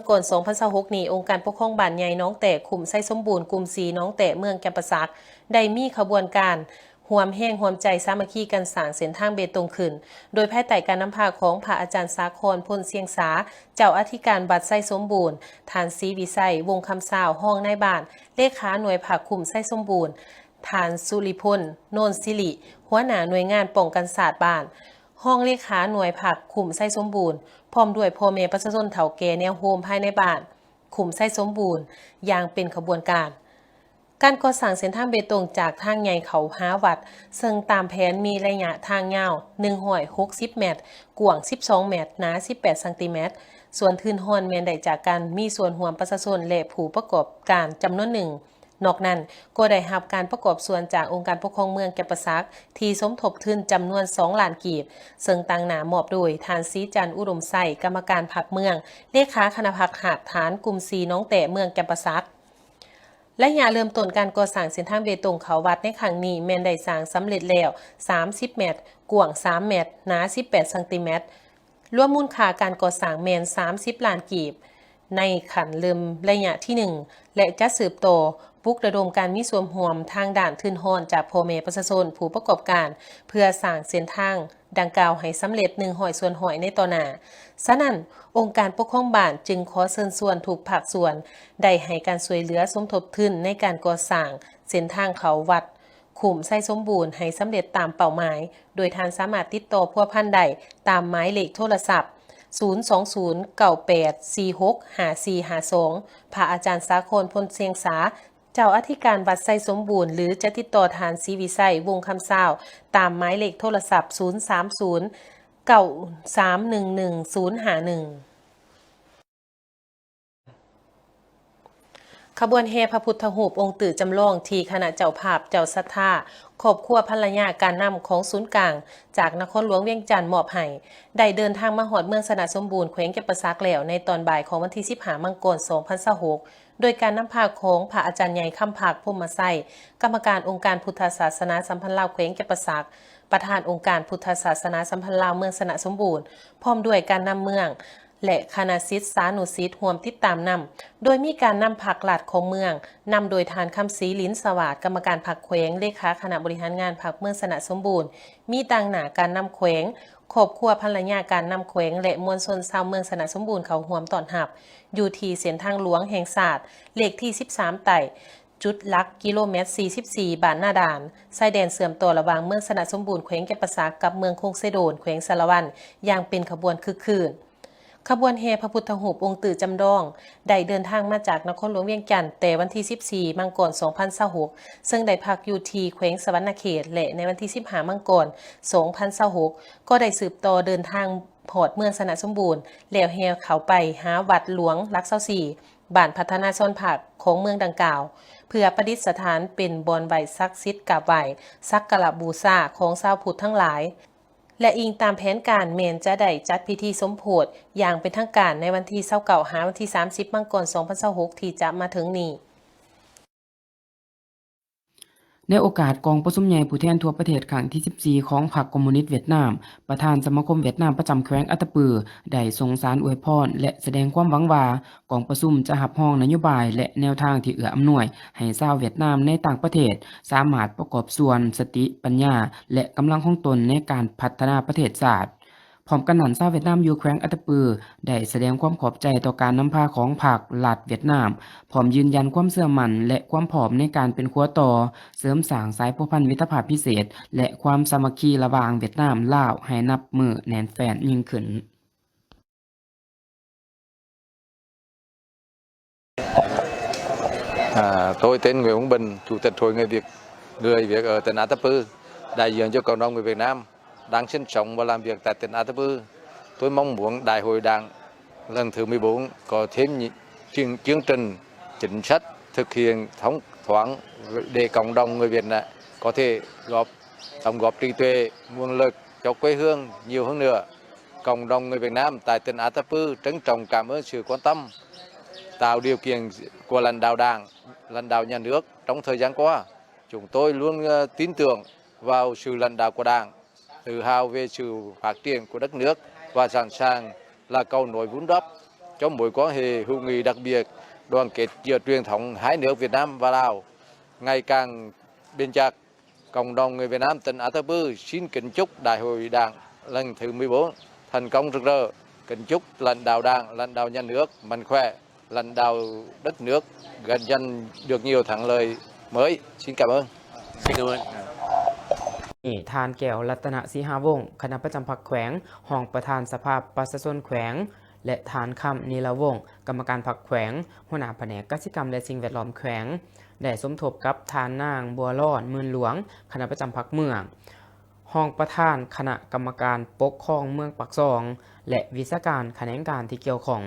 ກ່ອນ ສອງພັນຊາວຫົກນີ້, ອົງການປົກຄອງບ້ານໃຫຍ່ໜອງແຕກ, ຄຸ້ມໄຊສົມບູນ, ກຸ່ມສີ່ ໜອງແຕກ, ເມືອງຈຳປາສັກ ໄດ້ມີຂະບວນການຮ່ວມແຮງຮ່ວມໃຈສາມັກຄີກັນສ້າງເສັ້ນທາງເບຕົງຂຶ້ນ, ໂດຍພາຍໃຕ້ການນຳພາຂອງພະອາຈານສາຄອນ ພົນຊຽງສາ, ເຈົ້າອະທິການວັດໄຊສົມບູນ, ທ່ານ ສີວິໄຊ ວົງຄຳຊາວ, ຮອງນາຍບ້ານ, ເລຂາໜ່ວຍພັກຄຸ້ມໄຊສົມບູນ, ທ່ານ ສຸລິພົນ ໂນນສິລິ, ຫົວໜ້າໜ່ວຍງານປ້ອງກັນຊາດບ້ານ, ຮອງເລຂາໜ່ວຍພັກຄຸ້ມໄຊສົມບູນ, ພ້ອມດ້ວຍພໍ່ແມ່ປະຊາຊົນເຖົ້າແກ່ແນວໂຮມພາຍໃນບ້ານຄຸ້ມໄຊສົມບູນ ຢ່າງເປັນຂະບວນການ. ການກໍ່ສ້າງເສັ້ນທາງເບຕົງຈາກທາງໃຫຍ່ເຂົ້າຫາວັດ, ເຊິ່ງຕາມແຜນມີໄລຍະທາງຍາວໜຶ່ງຮ້ອຍຫົກສິບແມັດ, ກວ້າງສິບສອງແມັດ, ໜາສິບແປດຊັງຕີແມັດ. ສ່ວນທຶນຮອນແມ່ນໄດ້ຈາກການມີສ່ວນຮ່ວມປະຊາຊົນ ແລະ ຜູ້ປະກອບການຈຳນວນໜຶ່ງ. ນອກນັ້ນກໍໄດ້ຮັບການປະກອບສ່ວນຈາກອົງການປົກຄອງເມືອງຈຳປາສັກ ທີ່ສົມທົບທຶນຈຳນວນສອງລ້ານກີບ, ເຊິ່ງຕາງໜ້າມອບໂດຍທ່ານ ສີຈັນ ອຸດົມໄຊ, ກຳມະການພັກເມືອງ, ເລຂາຄະນະພັກຮາກຖານກຸ່ມສີ່ ໜອງແຕກ, ເມືອງຈຳປາສັກ. ໄລຍະເລີ່ມຕົ້ນການກໍ່ສ້າງເສັ້ນທາງເບຕົງເຂົ້າວັດໃນຄັ້ງນີ້ ແມ່ນໄດ້ສ້າງສຳເລັດແລ້ວສາມສິບແມັດ, ກວ້າງສາມແມັດ, ໜາສິບແປດຊັງຕີແມັດ. ລວມມູນຄ່າການກໍ່ສ້າງແມ່ນສາມສິບລ້ານກີບ ໃນຂັ້ນເລີ່ມໄລຍະທີໜຶ່ງ ແລະ ຈະສືບຕໍ່ປຸກລະດົມການມີສ່ວນຮ່ວມທາງດ້ານທຶນຮອນຈາກພໍ່ແມ່ປະຊາຊົນຜູ້ປະກອບການ ເພື່ອສ້າງເສັ້ນທາງດັ່ງກ່າວໃຫ້ສຳເລັດໜຶ່ງຮ້ອຍສ່ວນຮ້ອຍໃນຕໍ່ໜ້າ. ສະນັ້ນ, ອົງການປົກຄອງບ້ານຈຶ່ງຂໍເຊີນຊວນທຸກພາກສ່ວນໄດ້ໃຫ້ການຊ່ວຍເຫຼືອສົມທົບທຶນໃນການກໍ່ສ້າງເສັ້ນທາງເຂົ້າວັດ ຄຸ້ມໄຊສົມບູນໃຫ້ສຳເລັດຕາມເປົ້າໝາຍ, ໂດຍທ່ານສາມາດຕິດຕໍ່ພົວພັນໄດ້ຕາມໝາຍເລກໂທລະສັບ ສູນສອງສູນ ເກົ້າແປດ ສີ່ຫົກ ຫ້າສີ່ຫ້າສອງ. ພະອາຈານສາຄອນ ພົນຊຽງສາ, ເຈົ້າອະທິການວັດໄຊສົມບູນ ຫຼື ຈະຕິດຕໍ່ທ່ານ ສີວິໄຊ ວົງຄຳຊາວ ຕາມໝາຍເລກໂທລະສັບ ສູນສາມສູນ ເກົ້າສາມໜຶ່ງໜຶ່ງສູນຫ້າໜຶ່ງ. ຂະບວນແຫ່ພະພຸດທະຮູບອົງຕື້ຈຳລອງ ທີ່ຄະນະເຈົ້າພາບເຈົ້າສັດທາ ຄອບຄົວພັນລະຍາການນຳຂອງສູນກາງ ຈາກນະຄອນຫຼວງວຽງຈັນມອບໃຫ້ ໄດ້ເດີນທາງມາຮອດເມືອງຊະນະສົມບູນ ແຂວງຈຳປາສັກແລ້ວ ໃນຕອນບ່າຍຂອງວັນທີສິບຫ້າ ມັງກອນ ສອງພັນຊາວຫົກ ໂດຍການນຳພາຂອງພະອາຈານໃຫຍ່ ຄຳພັກ ພົມມະໄຊ, ກຳມະການອົງການພຸດທະສາສະໜາສຳພັນລາວແຂວງຈຳປາສັກ, ປະທານອົງການພຸດທະສາສະໜາສຳພັນລາວເມືອງຊະນະສົມບູນ, ພ້ອມດ້ວຍການນຳເມືອງ ແລະ ຄະນະສິດສານຸສິດຮ່ວມຕິດຕາມນຳ, ໂດຍມີການນຳພາກລັດຂອງເມືອງ, ນຳໂດຍທ່ານ ຄຳສີ ລິນສະຫວາດ, ກຳມະການພັກແຂວງ, ເລຂາຄະນະບໍລິຫານງານພັກເມືອງຊະນະສົມບູນ, ມີຕາງໜ້າການນຳແຂວງ, ຄອບຄົວພັນລະຍາການນຳແຂວງ ແລະ ມວນຊົນຊາວເມືອງຊະນະສົມບູນເຂົ້າຮ່ວມຕ້ອນຮັບ ຢູ່ທີ່ເສັ້ນທາງຫຼວງແຫ່ງຊາດ ເລກທີສິບສາມໃຕ້ ຈຸດຫຼັກ ກິໂລແມັດສີ່ສິບສີ່ ບ້ານນາດ່ານ, ຊາຍແດນເຊື່ອມຕໍ່ລະຫວ່າງເມືອງຊະນະສົມບູນ ແຂວງຈຳປາສັກ ກັບເມືອງຄົງເຊໂດນ ແຂວງສາລະວັນ ຢ່າງເປັນຂະບວນຄຶກຄື້ນ. ຂະບວນແຫ່ພະພຸດທະຮູບອົງຕື້ຈຳລອງ ໄດ້ເດີນທາງມາຈາກນະຄອນຫຼວງວຽງຈັນ ແຕ່ວັນທີສິບສີ່ ມັງກອນ ສອງພັນຊາວຫົກ ເຊິ່ງໄດ້ພັກຢູ່ທີ່ແຂວງສະຫວັນນະເຂດ ແລະ ໃນວັນທີສິບຫ້າ ມັງກອນ ສອງພັນຊາວຫົກ ກໍໄດ້ສືບຕໍ່ເດີນທາງຮອດເມືອງຊະນະສົມບູນ ແລ້ວແຫ່ເຂົ້າໄປຫາວັດຫຼວງຫຼັກຊາວສີ່ ບ້ານພັດທະນາຊອນພາກຂອງເມືອງດັ່ງກ່າວ ເພື່ອປະດິດສະຖານເປັນບ່ອນໄຫວ້ສັກສິດກາບໄຫວ້ ສັກກາລະບູຊາຂອງຊາວພຸດທັງຫຼາຍ ແລະ ອີງຕາມແຜນການແມ່ນຈະໄດ້ຈັດພິທີສົມໂພດຢ່າງເປັນທາງການໃນວັນທີຊາວເກົ້າ ຫາວັນທີສາມສິບ ມັງກອນ ສອງພັນຊາວຫົກ ທີ່ຈະມາເຖິງນີ້. ໃນໂອກາດກອງປະຊຸມໃຫຍ່ຜູ້ແທນທົ່ວປະເທດຄັ້ງທີສິບສີ່ ຂອງພັກຄອມມູນິດຫວຽດນາມ, ປະທານສະມາຄົມຫວຽດນາມປະຈຳແຂວງອັດຕະປື ໄດ້ສົ່ງສານອວຍພອນ ແລະ ສະແດງຄວາມຫວັງວ່າ ກອງປະຊຸມຈະຮັບຮອງນະໂຍບາຍ ແລະ ແນວທາງທີ່ເອື້ອອຳນວຍໃຫ້ຊາວຫວຽດນາມໃນຕ່າງປະເທດ ສາມາດປະກອບສ່ວນສະຕິປັນຍາ ແລະ ກຳລັງຂອງຕົນໃນການພັດທະນາປະເທດຊາດ. ພ້ອມກັນນັ້ນ, ຊາວຫວຽດນາມຢູ່ແຂວງອັດຕະປື ໄດ້ສະແດງຄວາມຂອບໃຈຕໍ່ການນຳພາຂອງພັກລັດຫວຽດນາມ, ພ້ອມຢືນຢັນຄວາມເຊື່ອໝັ້ນ ແລະ ຄວາມພ້ອມໃນການເປັນຂົວຕໍ່ ເສີມສ້າງສາຍພົວພັນມິດຕະພາບພິເສດ ແລະ ຄວາມສາມັກຄີລະຫວ່າງຫວຽດນາມ-ລາວໃຫ້ນັບມື້ແໜ້ນແຟ້ນຍິ່ງຂຶ້ນ. À, tôi tên Nguyễn Hồng Bình, Chủ tịch Hội Người Việt, người Việt ở tỉnh Ata Pư, đại diện cho cộng đồng người Việt Nam đang sinh sống và làm việc tại tỉnh Ata Pư. Tôi mong muốn Đại hội Đảng lần thứ mười bốn có thêm những chương, chương trình, chính sách thực hiện thông thoáng để cộng đồng người Việt Nam có thể góp, đóng góp trí tuệ, nguồn lực cho quê hương nhiều hơn nữa. Cộng đồng người Việt Nam tại tỉnh Ata Pư trân trọng cảm ơn sự quan tâm, tạo điều kiện của lãnh đạo Đảng, lãnh đạo nhà nước trong thời gian qua. Chúng tôi luôn, ờ, tin tưởng vào sự lãnh đạo của Đảng, tự hào về sự phát triển của đất nước và sẵn sàng là cầu nối vun đắp Trong buổi quan hệ hữu nghị đặc biệt, đoàn kết giữa truyền thống hai nước Việt Nam và Lào ngày càng bền chặt, cộng đồng người Việt Nam tỉnh Ata Pư xin kính chúc Đại hội Đảng lần thứ mười bốn thành công rực rỡ, kính chúc lãnh đạo Đảng, lãnh đạo nhà nước mạnh khỏe, lãnh đạo đất nước gặt hái được nhiều thắng lợi mới. Xin cảm ơn. ທ່ານ ແກ້ວ ລັດຕະນະສີຫາວົງ ຄະນະປະຈຳພັກແຂວງ, ຮອງປະທານສະພາປະຊາຊົນແຂວງ ແລະ ທ່ານ ຄຳ ນີລະວົງ ກຳມະການພັກແຂວງ, ຫົວໜ້າພະແນກກະສິກຳ ແລະ ສິ່ງແວດລ້ອມແຂວງ, ໄດ້ສົມທົບກັບທ່ານນາງ ບົວລອນ ໝື່ນຫຼວງ ຄະນະປະຈຳພັກເມືອງ, ຮອງປະທານຄະນະກຳມະການປົກຄອງເມືອງປາກຊ່ອງ ແລະ ວິຊາການຂະແໜງການທີ່ກ່ຽວຂ້ອງ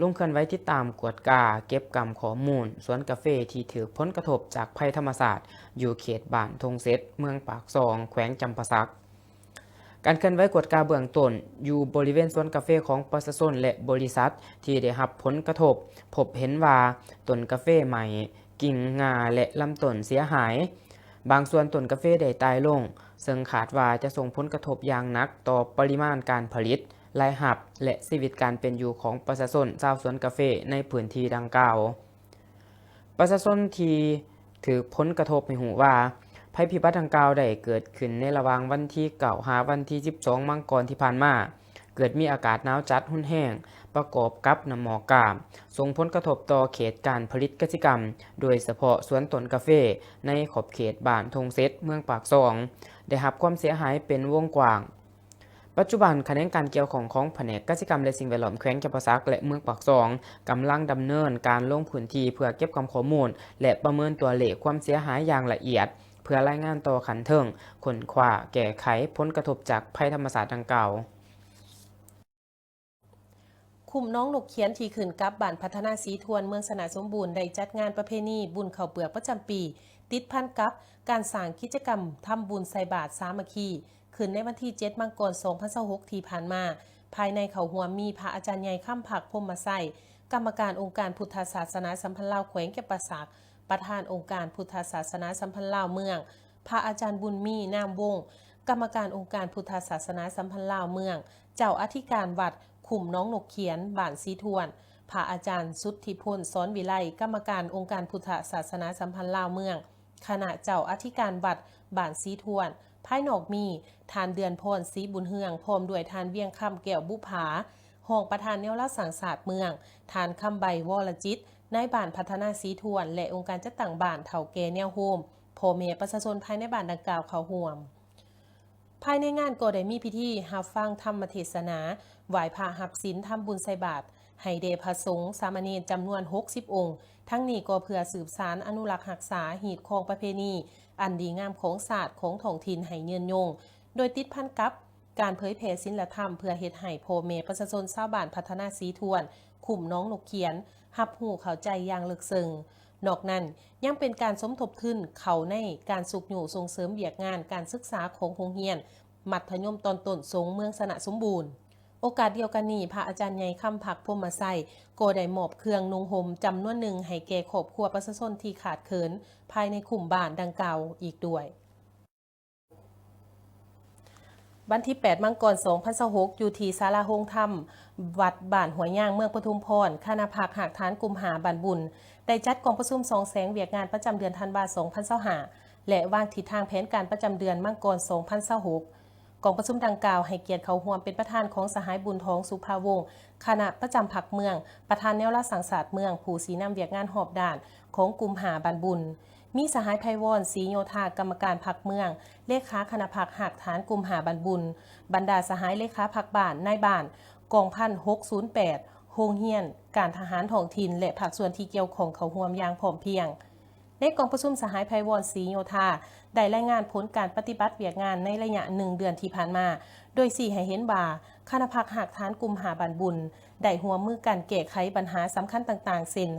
ລົງເຄື່ອນໄຫວຕິດຕາມ, ກວດກາ, ເກັບກຳຂໍ້ມູນສວນກາເຟທີ່ຖືກຜົນກະທົບຈາກໄພທຳມະຊາດ ຢູ່ເຂດບ້ານທົ່ງເສັດ ເມືອງປາກຊ່ອງ ແຂວງຈຳປາສັກ. ການເຄື່ອນໄຫວກວດກາເບື້ອງຕົ້ນ ຢູ່ບໍລິເວນສວນກາເຟຂອງປະຊາຊົນ ແລະ ບໍລິສັດທີ່ໄດ້ຮັບຜົນກະທົບ ພົບເຫັນວ່າຕົ້ນກາເຟໄໝ້, ກິ່ງ, ງ່າ ແລະ ລຳຕົ້ນເສຍຫາຍ. ບາງສ່ວນຕົ້ນກາເຟໄດ້ຕາຍລົງ, ເຊິ່ງຄາດວ່າຈະສົ່ງຜົນກະທົບຢ່າງໜັກຕໍ່ປະລິມານການຜະລິດ, ລາຍຮັບ ແລະ ຊີວິດການເປັນຢູ່ຂອງປະຊາຊົນຊາວສວນກາເຟໃນພື້ນທີ່ດັ່ງກ່າວ. ປະຊາຊົນທີ່ຖືກຜົນກະທົບໃຫ້ຮູ້ວ່າ ໄພພິບັດດັ່ງກ່າວໄດ້ເກີດຂຶ້ນໃນລະຫວ່າງວັນທີເກົ້າ ຫາວັນທີສິບສອງ ມັງກອນທີ່ຜ່ານມາ, ເກີດມີອາກາດໜາວຈັດຮຸນແຮງ ປະກອບກັບນ້ຳໝອກກ້າມ ສົ່ງຜົນກະທົບຕໍ່ເຂດການຜະລິດກະສິກຳ, ໂດຍສະເພາະສວນຕົ້ນກາເຟໃນຂອບເຂດບ້ານທົ່ງເສັດ ເມືອງປາກຊ່ອງ ໄດ້ຮັບຄວາມເສຍຫາຍເປັນວົງກວ້າງ. ປັດຈຸບັນ, ຂະແໜງການກ່ຽວຂ້ອງຂອງພະແນກກະສິກຳ ແລະ ສິ່ງແວດລ້ອມແຂວງຈຳປາສັກ ແລະ ເມືອງປາກຊ່ອງ ກຳລັງດຳເນີນການລົງພື້ນທີ່ເພື່ອເກັບກຳຂໍ້ມູນ ແລະ ປະເມີນຕົວເລກຄວາມເສຍຫາຍຢ່າງລະອຽດ ເພື່ອລາຍງານຕໍ່ຂັ້ນເທິງ, ຄົ້ນຄວ້າແກ້ໄຂຜົນກະທົບຈາກໄພທຳມະຊາດດັ່ງກ່າວ. ຄຸ້ມໜອງນົກຂຽນທີ່ຂຶ້ນກັບບ້ານພັດທະນາສີທວນ ເມືອງຊະນະສົມບູນ ໄດ້ຈັດງານປະເພນີບຸນເຂົ້າເປືອກປະຈຳປີ ຕິດພັນກັບການສ້າງກິດຈະກຳທຳບຸນໃສ່ບາດສາມັກຄີ ຂຶ້ນໃນວັນທີເຈັດ ມັງກອນ ສອງພັນຊາວຫົກ ທີ່ຜ່ານມາ. ພາຍໃນເຂົ້າຮ່ວມມີພະອາຈານໃຫຍ່ ຄຳພັກ ພົມມະໄຊ, ກຳມະການອົງການພຸດທະສາສະໜາສຳພັນລາວແຂວງຈຳປາສັກ, ປະທານອົງການພຸດທະສາສະໜາສຳພັນລາວເມືອງ, ພະອາຈານບຸນມີ ນາມວົງ, ກຳມະການອົງການພຸດທະສາສະໜາສຳພັນລາວເມືອງ, ເຈົ້າອະທິການວັດຄຸ້ມໜອງນົກຂຽນ ບ້ານສີທວນ, ພະອາຈານສຸດທິພົນ ສອນວິໄລ, ກຳມະການອົງການພຸດທະສາສະໜາສຳພັນລາວເມືອງ, ຄະນະເຈົ້າອະທິການວັດບ້ານສີທວນ, ພາຍນອກມີທ່ານ ເດືອນພອນ ສີບຸນເຮືອງ ພ້ອມດ້ວຍທ່ານ ວຽງຄຳ ແກ້ວບຸພາ, ຮອງປະທານແນວລາວສ້າງຊາດເມືອງ, ທ່ານ ຄຳໃບ ວໍລະຈິດ, ນາຍບ້ານພັດທະນາສີທວນ ແລະ ອົງການຈັດຕັ້ງບ້ານເຖົ້າແກ່ແນວໂຮມ, ພໍ່ແມ່ປະຊາຊົນພາຍໃນບ້ານດັ່ງກ່າວເຂົ້າຮ່ວມ. ພາຍໃນງານກໍໄດ້ມີພິທີຮັບຟັງທຳມະເທດສະໜາ, ໄຫວ້ພະຮັບສິນ, ທຳບຸນໃສ່ບາດໃຫ້ແດ່ພະສົງ, ສາມະເນນ ຈຳນວນຫົກສິບອົງ, ທັງນີ້ກໍເພື່ອສືບສານອະນຸລັກຮັກສາຮີດຄອງປະເພນີອັນດີງາມຂອງຊາດ, ຂອງທ້ອງຖິ່ນໃຫ້ຍືນຍົງ, ໂດຍຕິດພັນກັບ ການເຜີຍແຜ່ສິນລະທຳ ເພື່ອເຮັດໃຫ້ພໍ່ແມ່ປະຊາຊົນຊາວບ້ານພັດທະນາສີທວນ ຄຸ້ມໜອງນົກຂຽນ ຮັບຮູ້ເຂົ້າໃຈຢ່າງເລິກເຊິ່ງ. ນອກນັ້ນ, ຍັງເປັນການສົມທົບທຶນເຂົ້າໃນການຊຸກຍູ້ສົ່ງເສີມວຽກງານການສຶກສາຂອງໂຮງຮຽນມັດທະຍົມຕອນຕົ້ນສົງເມືອງຊະນະສົມບູນ. ໂອກາດດຽວກັນນີ້, ພະອາຈານໃຫຍ່ ຄຳພັກ ພົມມະໄຊ ກໍໄດ້ມອບເຄື່ອງນຸ່ງຫົ່ມຈຳນວນໜຶ່ງໃຫ້ແກ່ຄອບຄົວປະຊາຊົນທີ່ຂາດເຂີນພາຍໃນຄຸ້ມບ້ານດັ່ງກ່າວອີກດ້ວຍ. ວັນທີແປດ ມັງກອນ ສອງພັນຊາວຫົກ ຢູ່ທີ່ສາລາໂຮງທຳ ວັດບ້ານຫ້ວຍຍາງ ເມືອງປະທຸມພອນ, ຄະນະພັກຮາກຖານກຸ່ມຫ້າບ້ານບຸນ ໄດ້ຈັດກອງປະຊຸມສ່ອງແສງວຽກງານປະຈຳເດືອນທັນວາ ສອງພັນຊາວຫ້າ ແລະ ວາງທິດທາງແຜນການປະຈຳເດືອນມັງກອນ ສອງພັນຊາວຫົກ. ກອງປະຊຸມດັ່ງກ່າວໃຫ້ກຽດເຂົ້າຮ່ວມເປັນປະທານຂອງສະຫາຍ ບຸນທອງ ສຸພາວົງ, ຄະນະປະຈຳພັກເມືອງ, ປະທານແນວລາວສ້າງຊາດເມືອງ, ຜູ້ຊີ້ນຳວຽກງານຮອບດ້ານຂອງກຸ່ມຫ້າບ້ານບຸນ. ມີສະຫາຍ ໄພວອນ ສີໂຍທາ, ກຳມະການພັກເມືອງ, ເລຂາຄະນະພັກຮາກຖານກຸ່ມຫ້າບ້ານບຸນ, ບັນດາສະຫາຍເລຂາພັກບ້ານ, ນາຍບ້ານ, ກອງພັນຫົກສູນແປດ, ໂຮງຮຽນ, ການທະຫານທ້ອງຖິ່ນ ແລະ ພາກສ່ວນທີ່ກ່ຽວຂ້ອງເຂົ້າຮ່ວມຢ່າງພ້ອມພຽງ. ໃນກອງປະຊຸມ, ສະຫາຍ ໄພວອນ ສີໂຍທາ ໄດ້ລາຍງານຜົນການປະຕິບັດວຽກງານໃນໄລຍະໜຶ່ງເດືອນທີ່ຜ່ານມາ, ໂດຍຊີ້ໃຫ້ເຫັນວ່າ ຄະນະພັກຮາກຖານກຸ່ມຫ້າບ້ານບຸນ ໄດ້ຮ່ວມມືກັນແກ້ໄຂບັນຫາສຳຄັນຕ່າງໆ ເຊັ່ນ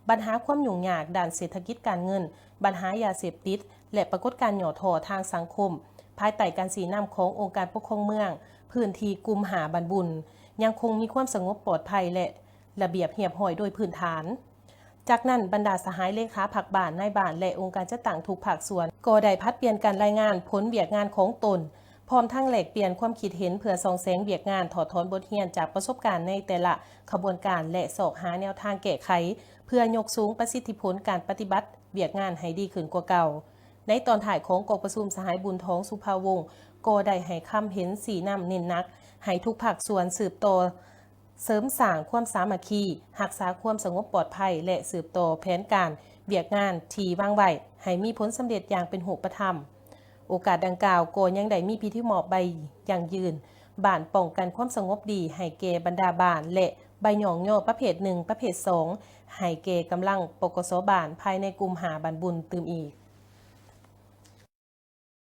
ບັນຫາຄວາມຫຍຸ້ງຍາກດ້ານເສດຖະກິດການເງິນ, ບັນຫາຢາເສບຕິດ ແລະ ປາກົດການຫຍໍ້ທໍ້ທາງສັງຄົມ, ພາຍໃຕ້ການຊີ້ນຳຂອງອົງການປົກຄອງເມືອງ, ພື້ນທີ່ກຸ່ມຫ້າບ້ານບຸນ ຍັງຄົງມີຄວາມສະຫງົບປອດໄພ ແລະ ລະບຽບຮຽບຮ້ອຍໂດຍພື້ນຖານ. ຈາກນັ້ນ, ບັນດາສະຫາຍເລຂາພັກບ້ານ, ນາຍບ້ານ ແລະ ອົງການຈັດຕັ້ງທຸກພາກສ່ວນ ກໍໄດ້ຜັດປ່ຽນກັນລາຍງານຜົນວຽກງານຂອງຕົນ ພ້ອມທັງແລກປ່ຽນຄວາມຄິດເຫັນເພື່ອສ່ອງແສງວຽກງານ, ຖອດຖອນບົດຮຽນຈາກປະສົບການໃນແຕ່ລະຂະບວນການ ແລະ ຊອກຫາແນວທາງແກ້ໄຂ ເພື່ອຍົກສູງປະສິດທິຜົນການປະຕິບັດວຽກງານໃຫ້ດີຂຶ້ນກວ່າເກົ່າ. ໃນຕອນທ້າຍຂອງກອງປະຊຸມ, ສະຫາຍ ບຸນທອງ ສຸພາວົງ ກໍໄດ້ໃຫ້ຄຳເຫັນຊີ້ນຳເນັ້ນໜັກໃຫ້ທຸກພາກສ່ວນສືບຕໍ່ ເສີມສ້າງຄວາມສາມັກຄີ, ຮັກສາຄວາມສະຫງົບປອດໄພ ແລະ ສືບຕໍ່ແຜນການວຽກງານທີ່ວາງໄວ້ໃຫ້ມີຜົນສຳເລັດຢ່າງເປັນຮູບປະທຳ. ໂອກາດດັ່ງກ່າວກໍຍັງໄດ້ມີພິທີມອບໃບຢັ້ງຢືນບ້ານປ້ອງກັນຄວາມສະຫງົບດີໃຫ້ແກ່ບັນດາບ້ານ ແລະ ໃບຍ້ອງຍໍປະເພດໜຶ່ງ ປະເພດສອງ ໃຫ້ແກ່ກຳລັງ ປກສ ບ້ານ ພາຍໃນກຸ່ມຫ້າບ້ານບຸນຕື່ມອີກ.